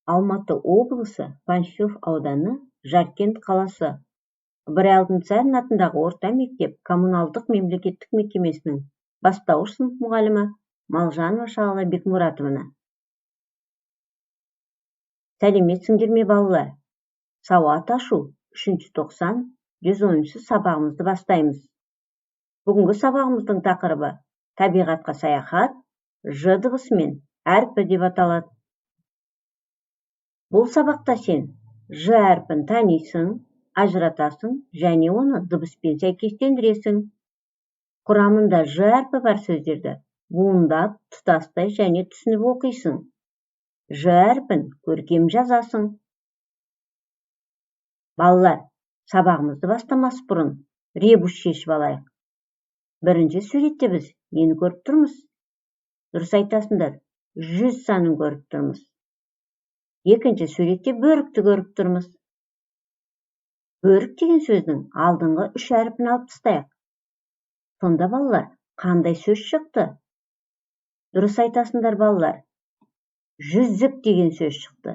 Алматы облысы, Панфилов ауданы, Жаркент қаласы, Ыбырай Алтынсарин атындағы орта мектеп коммуналдық мемлекеттік мекемесінің бастауыш сынып мұғалімі Малжанова Шағала Бекмұратовна. Сәлеметсіңдер ме, балалар? Сауат ашу үшінші тоқсан, 110-сабағымызды бастаймыз. Бүгінгі сабағымыздың тақырыбы «Табиғатқа саяхат, Ж дыбысымен әрпі» деп аталады. Бұл сабақта сен Ж әрпін танисың, ажыратасың және оны дыбыспен сәйкестендіресің. Құрамында Ж әрпі бар сөздерді буындап, тұтастай және түсініп оқисың. Ж әрпін көркем жазасың. Балалар, сабағымызды бастамас бұрын ребус шешіп алайық. Бірінші суретте біз нені көріп тұрмыз? Дұрыс айтасыңдар, 100 санын көріп тұрмыз. Екінші суретте бөрікті көріп тұрмыз. Бөрік деген сөздің алдыңғы үш әрпін алып тастайық. Сонда, балалар, қандай сөз шықты? Дұрыс айтасыңдар, балалар. Жүзік деген сөз шықты.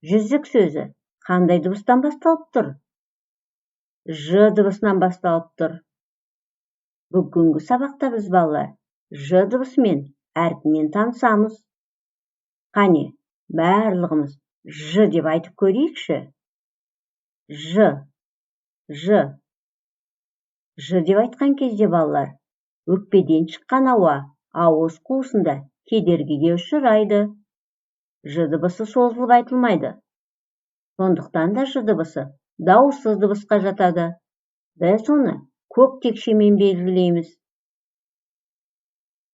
Жүзік сөзі қандай дыбыстан басталып тұр? Ж дыбысынан басталып тұр. Бүгінгі сабақта біз, балалар, Ж дыбысымен әрпімен танысамыз. Қане, барлығымыз Ж деп айтып көрейікші. Ж, Ж. Ж деп айтқан кезде, балалар, өкпеден шыққан ауа ауыз қуысында кедергіге ұшырайды. Ж дыбысы созылып айтылмайды. Сондықтан да Ж дыбысы дауыссыз дыбысқа жатады. Біз оны көк текшемен белгілейміз.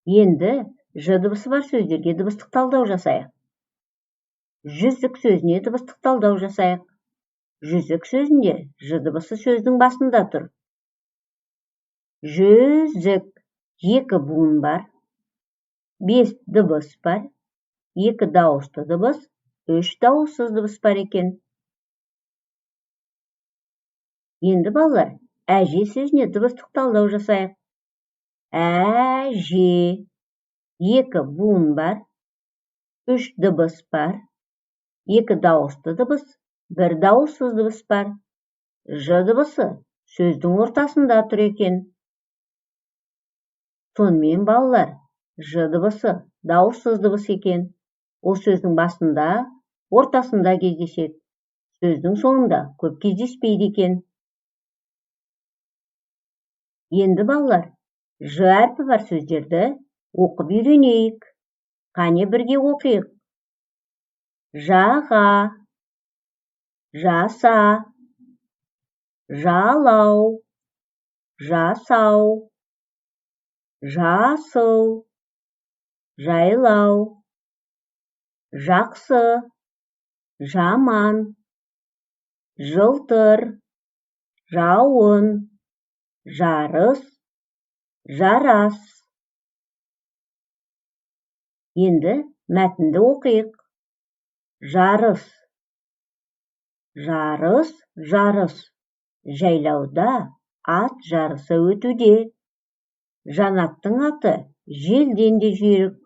Енді Ж дыбысы бар сөздерге дыбыстық талдау жасайық. Жүзік сөзіне дыбыстық талдау жасайық. Жүзік сөзінде Ж дыбысы сөздің басында тұр. Жүзік. Екі буын бар, 5 дыбыс бар, 2 дауысты дыбыс, 3 дауыссыз дыбыс бар екен. Енді, балалар, әже сөзіне дыбыстық талдау жасайық. Әже. 2 буын бар, 3 дыбыс бар, 2 дауысты дыбыс, 1 дауыссыз дыбыс бар. Ж дыбысы сөздің ортасында тұр екен. Сонымен, балалар, Ж дыбысы дауыссыз дыбыс екен. Ол сөздің басында, ортасында кездеседі. Сөздің соңында көп кездеспейді екен. Енді, балалар, Ж әрпі бар сөздерді оқып үйренейік. Қане, бірге оқиық. Жаға, жаса, жалау, жасау, жасыл, жайлау, жақсы, жаман, жылтыр, жауын, жарыс, жарас. Енді мәтінді оқиық. Жарыс. Жарыс, жарыс. Жайлауда ат жарысы өтуде. Жанаттың аты желден де жүйрік.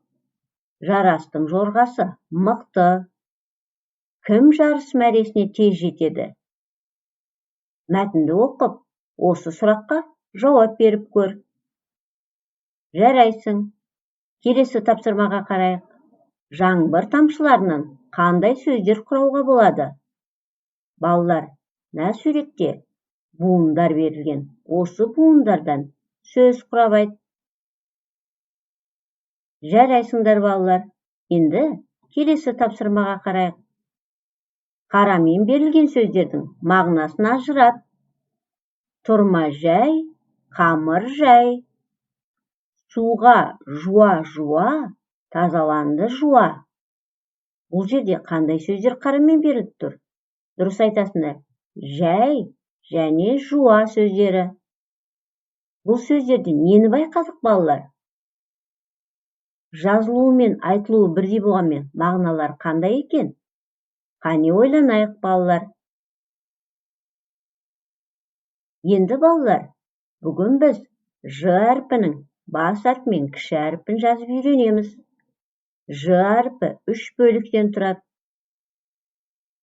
Жарастың жорғасы мықты. Кім жарыс мәресіне тез жетеді? Мәтінді оқып, осы сұраққа жауап беріп көр. Жарайсың. Келесі тапсырмаға қарайық. Жаңбыр тамшыларынан қандай сөздер құрауға болады? Балалар, мына суретте буындар берілген. Осы буындардан сөз құрап айт. Жарайсыңдар, балалар. Енді келесі тапсырмаға қарайық. Қарамен берілген сөздердің мағынасын ажырат. Тұрма жай, қамыр жай. Суға жуа-жуа, тазаланды жуа. Бұл жерде қандай сөздер қарамен беріліп тұр? Дұрыс айтасыңдар. Жай және жуа сөздері. Бұл сөздерде нені байқадық, балалар? Жазылуы мен айтылуы бірдей болғанмен мағыналары қандай екен? Қане, ойланайық, балалар. Енді, балалар, бүгін біз Ж әрпінің бас әрпі мен кіші әрпін жазып үйренеміз. Ж әрпі үш бөліктен тұрады.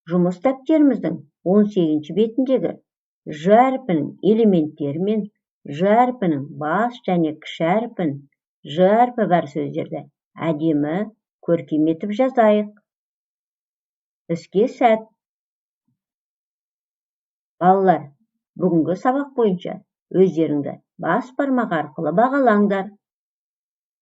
Жұмыс дәптеріміздің 18-ші бетіндегі Ж әрпінің элементтері мен Ж әрпінің бас және кіші әрпін, Ж әрпі бар сөздерді әдемі, көркем етіп жазайық. Іске сәт! Балалар, бүгінгі сабақ бойынша өздеріңді бас бармақ арқылы бағалаңдар.